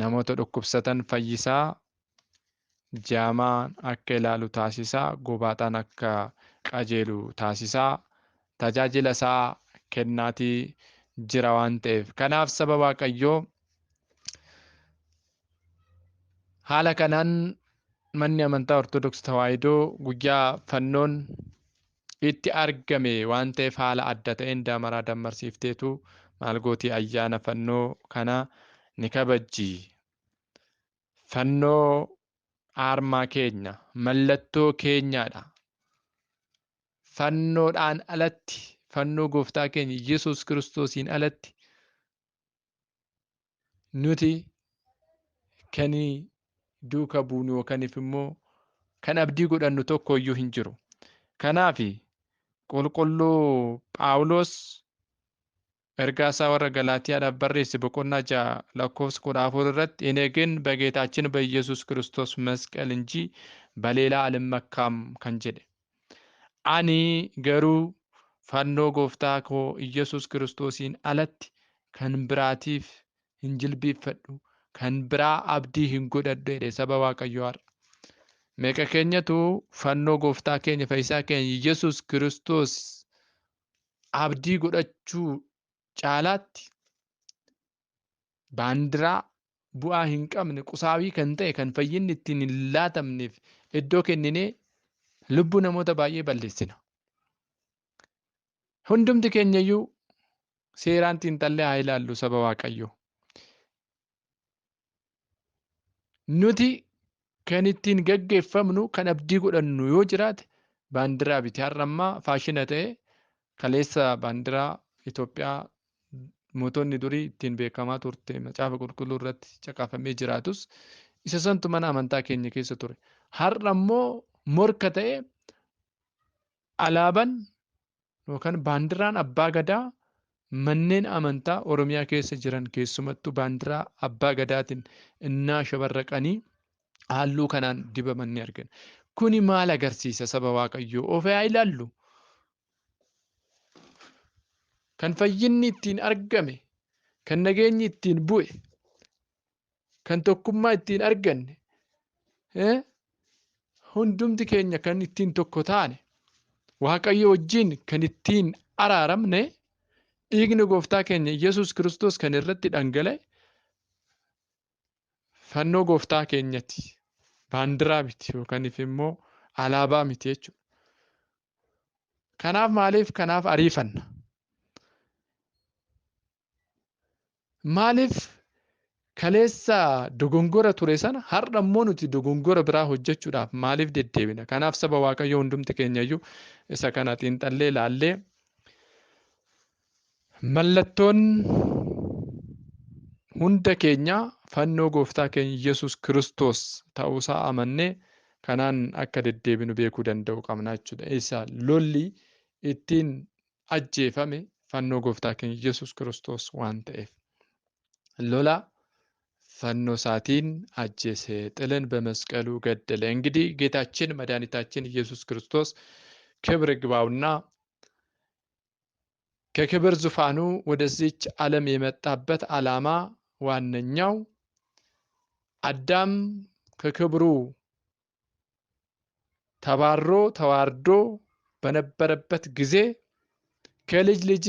namoota dhukkubsatan fayyisaa, jaamaan akka ilaalu taasisaa, gobaaxaan akka qajeelu taasisaa, tajaajila isaa kennaatii jira waan ta'eef. Kanaaf saba Waaqayyoo haala kanaan manni amantaa Ortodoksii Tawaahidoo guyyaa fannoon itti argame waan ta'eef haala adda ta'een damaraa dammarsiifteetu maal gootii ayyaana fannoo kana ni kabajji. Fannoo aarmaa keenya, mallattoo keenyaadha. Fannoodhaan alatti, fannoo gooftaa keenya Yesuus Kiristoosiin alatti nuti kan duuka buunu yookaan immoo kan abdii godhannu tokko iyyuu hin jiru. Kanaaf qulqulluu Phaawulos ergaa isaa warra Galaatiyaadhaaf barreesse boqonnaa 6 lakkoofsa 14 irratti እኔ ግን በጌታችን በኢየሱስ ክርስቶስ መስቀል እንጂ በሌላ አልመካም kan jedhe. Ani garuu fannoo gooftaa koo Iyyasuus Kiristoosiin alatti kan biraatiif hin jilbiiffadhu, kan biraa abdii hin godhadhu jedhe saba Waaqayyoo har'a. Meeqa keenyatu fannoo gooftaa keenya fayyisaa keenya Iyyasuus Kiristoos abdii godhachuu caalaatti baandiraa bu'aa hin qabne qusaawii kan ta'e kan fayyinni ittiin hin laatamneef iddoo kenninee lubbuu namoota baay'ee balleessina. Hundumti keenya iyyuu seeraan xiinxallee haa ilaallu saba Waaqayyoo. Nuti kan ittiin gaggeeffamnu kan abdii godhannu yoo jiraate baandiraa biti. Har'a ammaa faashina ta'e kaleessa baandiraa Itoophiyaa mootonni durii ittiin beekamaa turte macaafa qulqulluu irratti caqafamee jiraatus isa santu mana amantaa keenya keessa ture. Har'a immoo morka ta'e alaabaan yookaan baandiraan abbaa gadaa manneen amantaa Oromiyaa keessa jiran keessumattuu baandiraa abbaa gadaatiin innaa shabarraqanii halluu kanaan dibaman ni argina. Kuni maal agarsiisa saba Waaqayyoo? Of haa ilaallu. Kan fayyinni ittiin argame, kan nageenyi ittiin bu'e, kan tokkummaa ittiin arganne, hundumti keenya kan ittiin tokko taane, Waaqayyo wajjin kan ittiin araaramne, dhiigni gooftaa keenya Yesuus Kiristoos kan irratti dhangala'e fannoo gooftaa keenyati. Baandiraa miti yookaan immoo alaabaa miti jechuudha. Kanaaf maaliif kanaaf ariifanna? Maaliif kaleessa dogongora ture sana har'a immoo nuti dogongora biraa hojjechuudhaaf maaliif deddeebina? Kanaaf saba Waaqayyoo hundumti keenya iyyuu isa kana xiinxallee ilaallee mallattoon hunda keenya fannoo gooftaa keenya Yesuus Kiristoos ta'uusaa amannee kanaan akka deddeebinu beekuu danda'u qabna jechuudha. Isa lolli ittiin ajjeefame fannoo gooftaa keenya Yesuus Kiristoos waan ta'eef. Lola fannoo isaatiin ajjeese፣ ጥልን በመስቀሉ ገደለ። እንግዲህ ጌታችን መድኃኒታችን ኢየሱስ ክርስቶስ ክብር ይግባውና ከክብር ዙፋኑ ወደዚች ዓለም የመጣበት ዓላማ ዋነኛው አዳም ከክብሩ ተባሮ ተዋርዶ በነበረበት ጊዜ ከልጅ ልጅ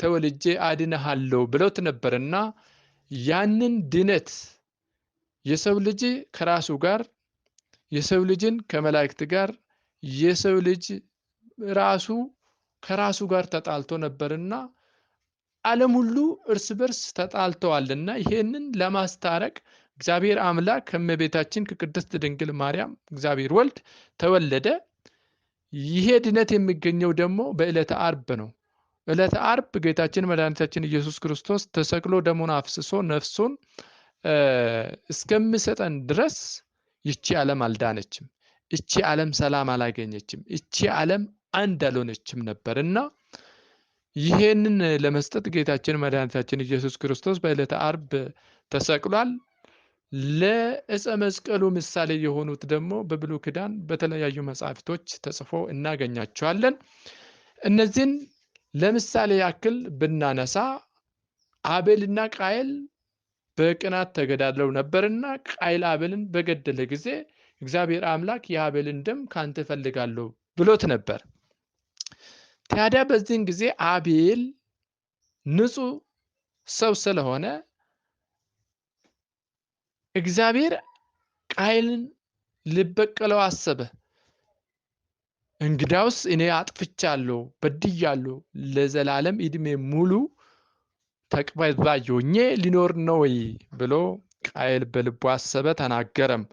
ተወልጄ አድንሃለሁ ብሎት ነበርና ያንን ድነት የሰው ልጅ ከራሱ ጋር፣ የሰው ልጅን ከመላእክት ጋር፣ የሰው ልጅ ራሱ ከራሱ ጋር ተጣልቶ ነበርና ዓለም ሁሉ እርስ በርስ ተጣልተዋልና ይሄንን ለማስታረቅ እግዚአብሔር አምላክ ከእመቤታችን ከቅድስት ድንግል ማርያም እግዚአብሔር ወልድ ተወለደ። ይሄ ድነት የሚገኘው ደግሞ በዕለተ ዓርብ ነው። ዕለተ ዓርብ ጌታችን መድኃኒታችን ኢየሱስ ክርስቶስ ተሰቅሎ ደሙን አፍስሶ ነፍሱን እስከሚሰጠን ድረስ ይቺ ዓለም አልዳነችም። እቺ ዓለም ሰላም አላገኘችም። እቺ ዓለም አንድ አልሆነችም ነበርና ይሄንን ለመስጠት ጌታችን መድኃኒታችን ኢየሱስ ክርስቶስ በዕለተ ዓርብ ተሰቅሏል። ለዕፀ መስቀሉ ምሳሌ የሆኑት ደግሞ በብሉይ ኪዳን በተለያዩ መጻሕፍቶች ተጽፎ እናገኛቸዋለን። እነዚህን ለምሳሌ ያክል ብናነሳ አቤልና ቃየል በቅናት ተገዳድለው ነበርና ቃየል አቤልን በገደለ ጊዜ እግዚአብሔር አምላክ የአቤልን ደም ካንተ እፈልጋለሁ ብሎት ነበር። ታዲያ በዚህን ጊዜ አቤል ንጹሕ ሰው ስለሆነ እግዚአብሔር ቃየልን ሊበቀለው አሰበ። እንግዳውስ እኔ አጥፍቻለሁ፣ በድያለሁ፣ ለዘላለም ዕድሜ ሙሉ ተቅበዝባዥ ሆኜ ሊኖር ነው ወይ ብሎ ቃየል በልቡ አሰበ፣ ተናገረም።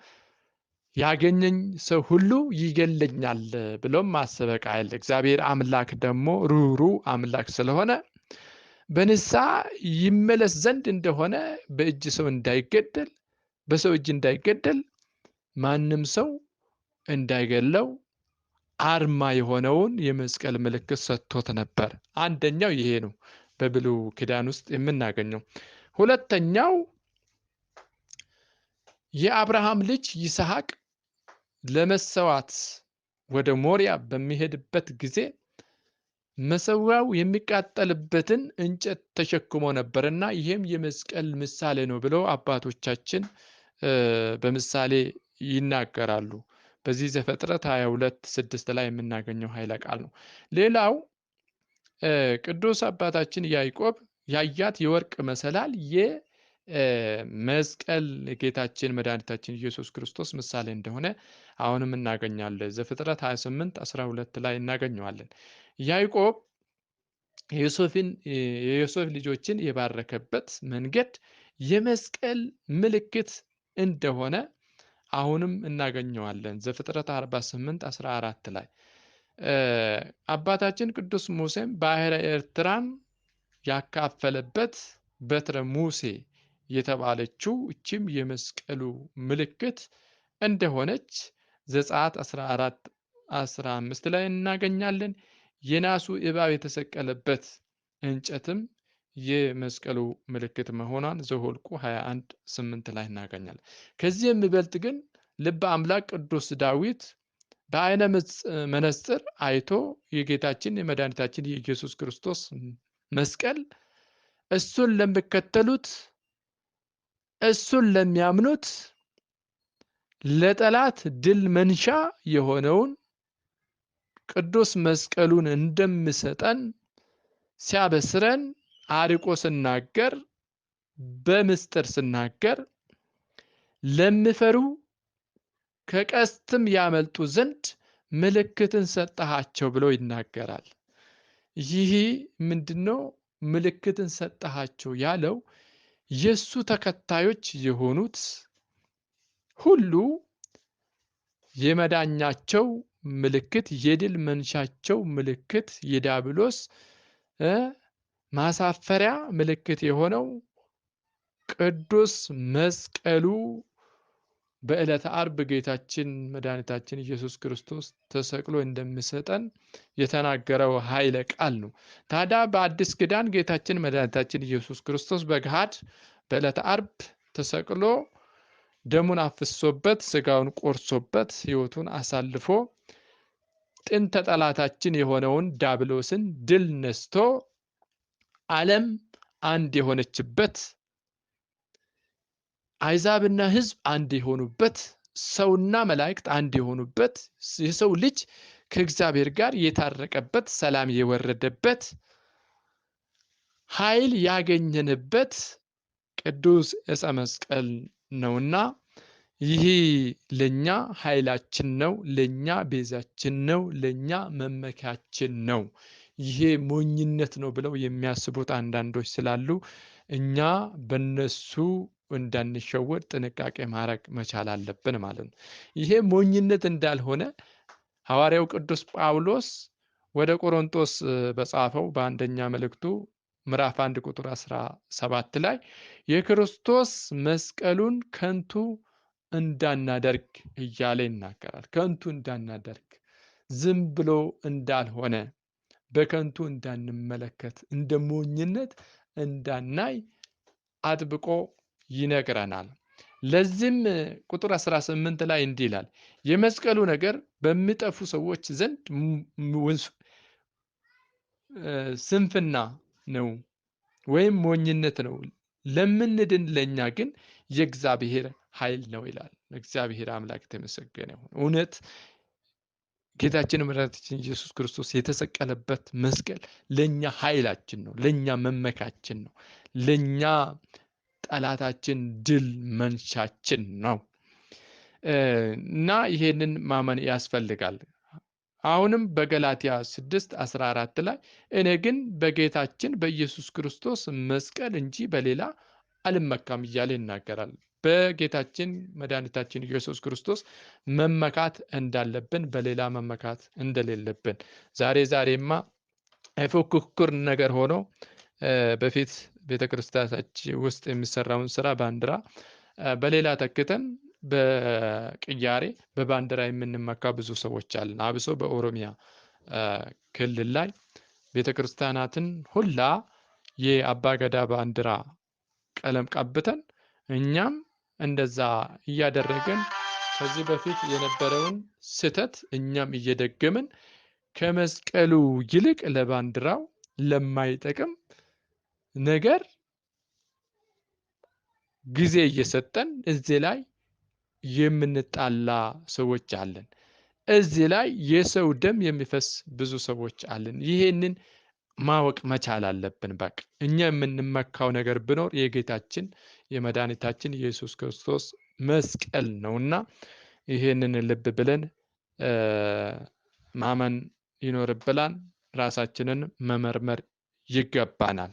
ያገኘኝ ሰው ሁሉ ይገለኛል ብሎም አሰበ ቃየል። እግዚአብሔር አምላክ ደግሞ ሩሩ አምላክ ስለሆነ በንስሐ ይመለስ ዘንድ እንደሆነ በእጅ ሰው እንዳይገደል፣ በሰው እጅ እንዳይገደል፣ ማንም ሰው እንዳይገለው አርማ የሆነውን የመስቀል ምልክት ሰጥቶት ነበር። አንደኛው ይሄ ነው በብሉይ ኪዳን ውስጥ የምናገኘው። ሁለተኛው የአብርሃም ልጅ ይስሐቅ ለመሰዋት ወደ ሞሪያ በሚሄድበት ጊዜ መሰዊያው የሚቃጠልበትን እንጨት ተሸክሞ ነበርና ይሄም የመስቀል ምሳሌ ነው ብለው አባቶቻችን በምሳሌ ይናገራሉ። በዚህ ዘፍጥረት 22:6 ላይ የምናገኘው ኃይለ ቃል ነው። ሌላው ቅዱስ አባታችን ያዕቆብ ያያት የወርቅ መሰላል የመስቀል ጌታችን መድኃኒታችን ኢየሱስ ክርስቶስ ምሳሌ እንደሆነ አሁንም እናገኛለን። ዘፍጥረት 28:12 ላይ እናገኘዋለን። ያዕቆብ የዮሴፍ ልጆችን የባረከበት መንገድ የመስቀል ምልክት እንደሆነ አሁንም እናገኘዋለን። ዘፍጥረት 48:14 ላይ አባታችን ቅዱስ ሙሴም ባሕረ ኤርትራን ያካፈለበት በትረ ሙሴ የተባለችው እቺም የመስቀሉ ምልክት እንደሆነች ዘጸአት 14:15 ላይ እናገኛለን። የናሱ እባብ የተሰቀለበት እንጨትም የመስቀሉ ምልክት መሆኗን ዘኍልቍ 21:8 ላይ እናገኛለን። ከዚህ የሚበልጥ ግን ልበ አምላክ ቅዱስ ዳዊት በዓይነ መነጽር አይቶ የጌታችን የመድኃኒታችን የኢየሱስ ክርስቶስ መስቀል እሱን ለሚከተሉት፣ እሱን ለሚያምኑት ለጠላት ድል መንሻ የሆነውን ቅዱስ መስቀሉን እንደሚሰጠን ሲያበስረን አርቆ ስናገር፣ በምስጢር ስናገር ለሚፈሩ ከቀስትም ያመልጡ ዘንድ ምልክትን ሰጠሃቸው ብሎ ይናገራል። ይህ ምንድነው? ምልክትን ሰጠሃቸው ያለው የሱ ተከታዮች የሆኑት ሁሉ የመዳኛቸው ምልክት፣ የድል መንሻቸው ምልክት፣ የዲያብሎስ ማሳፈሪያ ምልክት የሆነው ቅዱስ መስቀሉ በዕለተ ዓርብ ጌታችን መድኃኒታችን ኢየሱስ ክርስቶስ ተሰቅሎ እንደሚሰጠን የተናገረው ኃይለ ቃል ነው። ታዲያ በአዲስ ኪዳን ጌታችን መድኃኒታችን ኢየሱስ ክርስቶስ በገሃድ በዕለተ ዓርብ ተሰቅሎ ደሙን አፍሶበት ስጋውን ቆርሶበት ሕይወቱን አሳልፎ ጥንተ ጠላታችን የሆነውን ዲያብሎስን ድል ነስቶ ዓለም አንድ የሆነችበት፣ አሕዛብና ሕዝብ አንድ የሆኑበት፣ ሰውና መላእክት አንድ የሆኑበት፣ የሰው ልጅ ከእግዚአብሔር ጋር የታረቀበት፣ ሰላም የወረደበት፣ ኃይል ያገኘንበት ቅዱስ ዕፀ መስቀል ነውና ይህ ለኛ ኃይላችን ነው፣ ለኛ ቤዛችን ነው፣ ለኛ መመኪያችን ነው። ይሄ ሞኝነት ነው ብለው የሚያስቡት አንዳንዶች ስላሉ እኛ በነሱ እንዳንሸወድ ጥንቃቄ ማድረግ መቻል አለብን ማለት ነው። ይሄ ሞኝነት እንዳልሆነ ሐዋርያው ቅዱስ ጳውሎስ ወደ ቆሮንቶስ በጻፈው በአንደኛ መልእክቱ ምዕራፍ 1 ቁጥር 17 ላይ የክርስቶስ መስቀሉን ከንቱ እንዳናደርግ እያለ ይናገራል። ከንቱ እንዳናደርግ፣ ዝም ብሎ እንዳልሆነ፣ በከንቱ እንዳንመለከት፣ እንደ ሞኝነት እንዳናይ አጥብቆ ይነግረናል። ለዚህም ቁጥር 18 ላይ እንዲህ ይላል፣ የመስቀሉ ነገር በሚጠፉ ሰዎች ዘንድ ስንፍና ነው ወይም ሞኝነት ነው፣ ለምንድን ለኛ ግን የእግዚአብሔር ኃይል ነው ይላል። እግዚአብሔር አምላክ የተመሰገነ ይሁን። እውነት ጌታችን መድኃኒታችን ኢየሱስ ክርስቶስ የተሰቀለበት መስቀል ለኛ ኃይላችን ነው፣ ለኛ መመካችን ነው፣ ለኛ ጠላታችን ድል መንሻችን ነው እና ይሄንን ማመን ያስፈልጋል። አሁንም በገላትያ 6:14 ላይ እኔ ግን በጌታችን በኢየሱስ ክርስቶስ መስቀል እንጂ በሌላ አልመካም እያለ ይናገራል። በጌታችን መድኃኒታችን ኢየሱስ ክርስቶስ መመካት እንዳለብን፣ በሌላ መመካት እንደሌለብን። ዛሬ ዛሬማ የፉክክር ነገር ሆኖ በፊት ቤተክርስቲያናችን ውስጥ የሚሰራውን ስራ ባንዲራ በሌላ ተክተን በቅያሬ በባንዲራ የምንመካ ብዙ ሰዎች አለን። አብሶ በኦሮሚያ ክልል ላይ ቤተክርስቲያናትን ሁላ የአባገዳ ባንዲራ ቀለም ቀብተን እኛም እንደዛ እያደረግን ከዚህ በፊት የነበረውን ስህተት እኛም እየደገምን ከመስቀሉ ይልቅ ለባንዲራው ለማይጠቅም ነገር ጊዜ እየሰጠን እዚህ ላይ የምንጣላ ሰዎች አለን። እዚህ ላይ የሰው ደም የሚፈስ ብዙ ሰዎች አለን። ይሄንን ማወቅ መቻል አለብን። በቃ እኛ የምንመካው ነገር ቢኖር የጌታችን የመድኃኒታችን ኢየሱስ ክርስቶስ መስቀል ነውና ይሄንን ልብ ብለን ማመን ይኖርብናል። ራሳችንን መመርመር ይገባናል።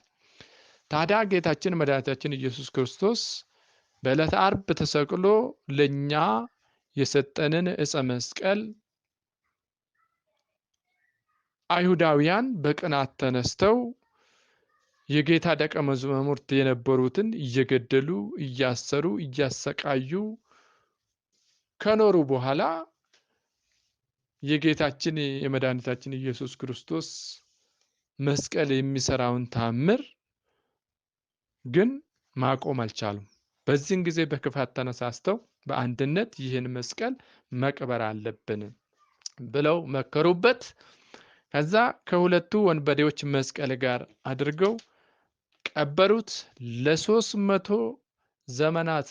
ታዲያ ጌታችን መድኃኒታችን ኢየሱስ ክርስቶስ በዕለተ ዓርብ ተሰቅሎ ለኛ የሰጠንን ዕፀ መስቀል አይሁዳውያን በቅናት ተነስተው የጌታ ደቀ መዛሙርት የነበሩትን እየገደሉ፣ እያሰሩ፣ እያሰቃዩ ከኖሩ በኋላ የጌታችን የመድኃኒታችን ኢየሱስ ክርስቶስ መስቀል የሚሰራውን ታምር ግን ማቆም አልቻሉም። በዚህን ጊዜ በክፋት ተነሳስተው በአንድነት ይህን መስቀል መቅበር አለብን ብለው መከሩበት። ከዛ ከሁለቱ ወንበዴዎች መስቀል ጋር አድርገው ቀበሩት። ለ300 ዘመናት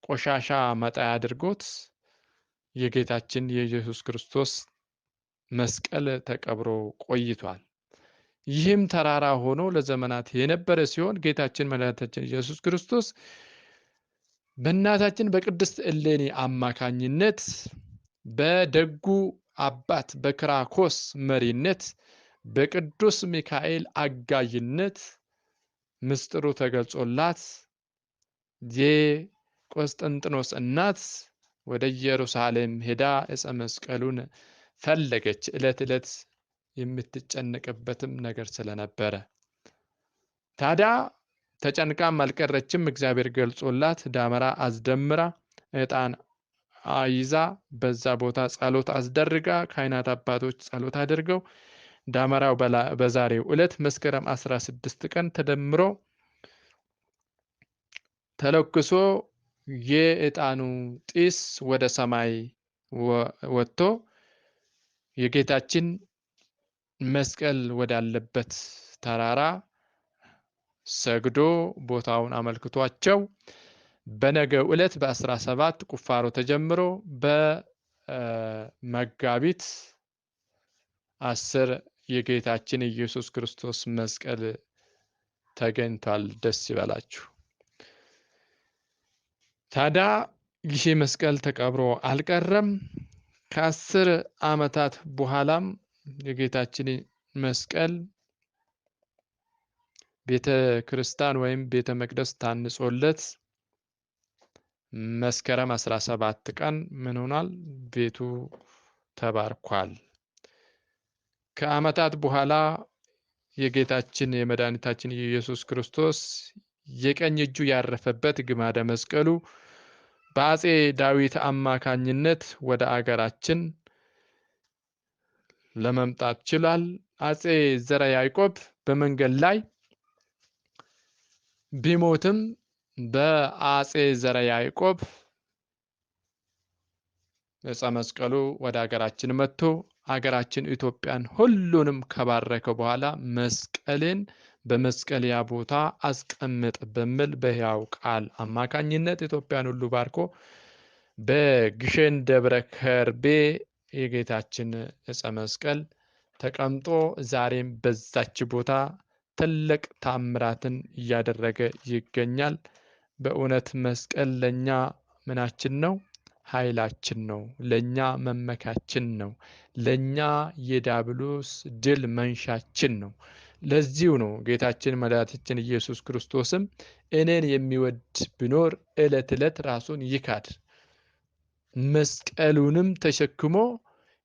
ቆሻሻ መጣያ አድርጎት የጌታችን የኢየሱስ ክርስቶስ መስቀል ተቀብሮ ቆይቷል። ይህም ተራራ ሆኖ ለዘመናት የነበረ ሲሆን ጌታችን መድኃኒታችን ኢየሱስ ክርስቶስ በእናታችን በቅድስት እሌኒ አማካኝነት በደጉ አባት በክራኮስ መሪነት በቅዱስ ሚካኤል አጋዥነት ምስጢሩ ተገልጾላት የቆስጠንጥኖስ እናት ወደ ኢየሩሳሌም ሄዳ ዕፀ መስቀሉን ፈለገች። ዕለት ዕለት የምትጨነቅበትም ነገር ስለነበረ ታዲያ ተጨንቃም አልቀረችም። እግዚአብሔር ገልጾላት ዳመራ አስደምራ ዕጣን አይዛ በዛ ቦታ ጸሎት አስደርጋ ካህናት አባቶች ጸሎት አድርገው ዳመራው በዛሬው ዕለት መስከረም 16 ቀን ተደምሮ ተለኩሶ የዕጣኑ ጢስ ወደ ሰማይ ወጥቶ የጌታችን መስቀል ወዳለበት ተራራ ሰግዶ ቦታውን አመልክቷቸው በነገው ዕለት በ17 ቁፋሮ ተጀምሮ በመጋቢት 10 የጌታችን ኢየሱስ ክርስቶስ መስቀል ተገኝቷል። ደስ ይበላችሁ። ታዲያ ይህ መስቀል ተቀብሮ አልቀረም። ከ10 ዓመታት በኋላም የጌታችን መስቀል ቤተ ክርስቲያን ወይም ቤተ መቅደስ ታንጾለት መስከረም 17 ቀን ምን ሆኗል? ቤቱ ተባርኳል። ከዓመታት በኋላ የጌታችን የመድኃኒታችን የኢየሱስ ክርስቶስ የቀኝ እጁ ያረፈበት ግማደ መስቀሉ በአፄ ዳዊት አማካኝነት ወደ አገራችን ለመምጣት ችሏል። አፄ ዘርዓ ያዕቆብ በመንገድ ላይ ቢሞትም በአፄ ዘርዓ ያዕቆብ ዕፀ መስቀሉ ወደ ሀገራችን መጥቶ ሀገራችን ኢትዮጵያን ሁሉንም ከባረከ በኋላ መስቀልን በመስቀልያ ቦታ አስቀምጥ በሚል በሕያው ቃል አማካኝነት ኢትዮጵያን ሁሉ ባርኮ በግሸን ደብረ ከርቤ የጌታችን ዕፀ መስቀል ተቀምጦ ዛሬም በዛች ቦታ ትልቅ ታምራትን እያደረገ ይገኛል። በእውነት መስቀል ለኛ ምናችን ነው? ኃይላችን ነው። ለኛ መመካችን ነው። ለኛ የዲያብሎስ ድል መንሻችን ነው። ለዚሁ ነው ጌታችን መድኃኒታችን ኢየሱስ ክርስቶስም እኔን የሚወድ ቢኖር ዕለት ዕለት ራሱን ይካድ መስቀሉንም ተሸክሞ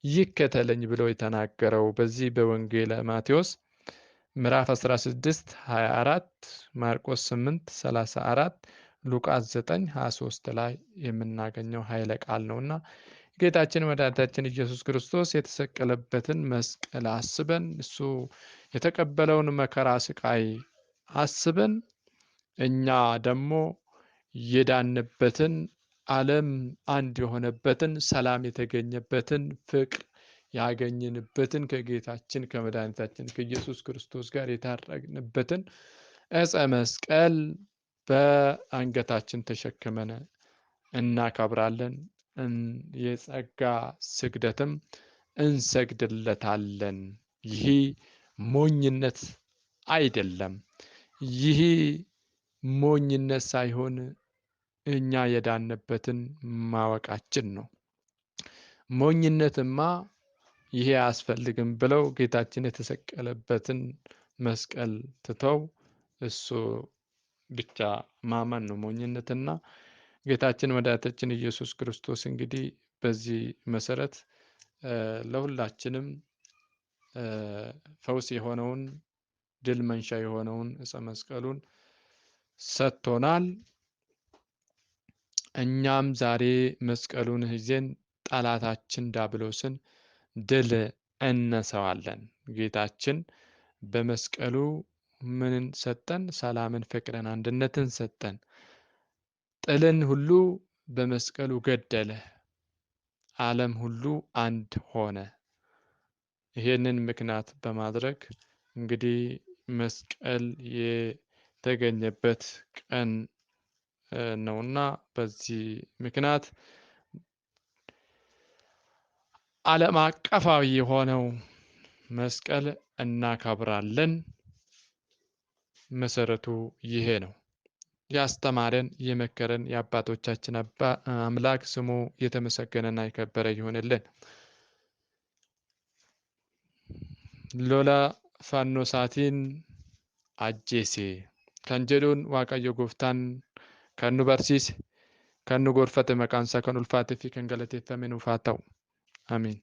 ይከተለኝ ብሎ የተናገረው በዚህ በወንጌለ ማቴዎስ ምዕራፍ 16 24፣ ማርቆስ 8 34፣ ሉቃስ 9 23 ላይ የምናገኘው ኃይለ ቃል ነውና ጌታችን መድኃኒታችን ኢየሱስ ክርስቶስ የተሰቀለበትን መስቀል አስበን እሱ የተቀበለውን መከራ ስቃይ አስበን እኛ ደግሞ የዳንበትን ዓለም አንድ የሆነበትን ሰላም የተገኘበትን ፍቅር ያገኘንበትን ከጌታችን ከመድኃኒታችን ከኢየሱስ ክርስቶስ ጋር የታረቅንበትን ዕፀ መስቀል በአንገታችን ተሸክመን እናከብራለን። የጸጋ ስግደትም እንሰግድለታለን። ይህ ሞኝነት አይደለም። ይህ ሞኝነት ሳይሆን እኛ የዳንበትን ማወቃችን ነው። ሞኝነትማ ይሄ አያስፈልግም ብለው ጌታችን የተሰቀለበትን መስቀል ትተው እሱ ብቻ ማመን ነው ሞኝነትና ጌታችን መድኃኒታችን ኢየሱስ ክርስቶስ እንግዲህ በዚህ መሰረት ለሁላችንም ፈውስ የሆነውን ድል መንሻ የሆነውን ዕፀ መስቀሉን ሰጥቶናል። እኛም ዛሬ መስቀሉን ይዘን ጠላታችን ዲያብሎስን ድል እነሳዋለን። ጌታችን በመስቀሉ ምንን ሰጠን? ሰላምን፣ ፍቅርን፣ አንድነትን ሰጠን። ጥልን ሁሉ በመስቀሉ ገደለ። ዓለም ሁሉ አንድ ሆነ። ይሄንን ምክንያት በማድረግ እንግዲህ መስቀል የተገኘበት ቀን ነውና በዚህ ምክንያት ዓለም አቀፋዊ የሆነው መስቀል እናከብራለን። መሰረቱ ይሄ ነው። ያስተማረን የመከረን የአባቶቻችን አምላክ ስሙ የተመሰገነና የከበረ ይሁንልን። Lola fannoo ajjeese kan jedhuun Waaqayyo gooftaan kan nu barsiise kan nu gorfate maqaan isaa kan ulfaatee fi kan galateeffame nuuf haa ta'u. Amiin.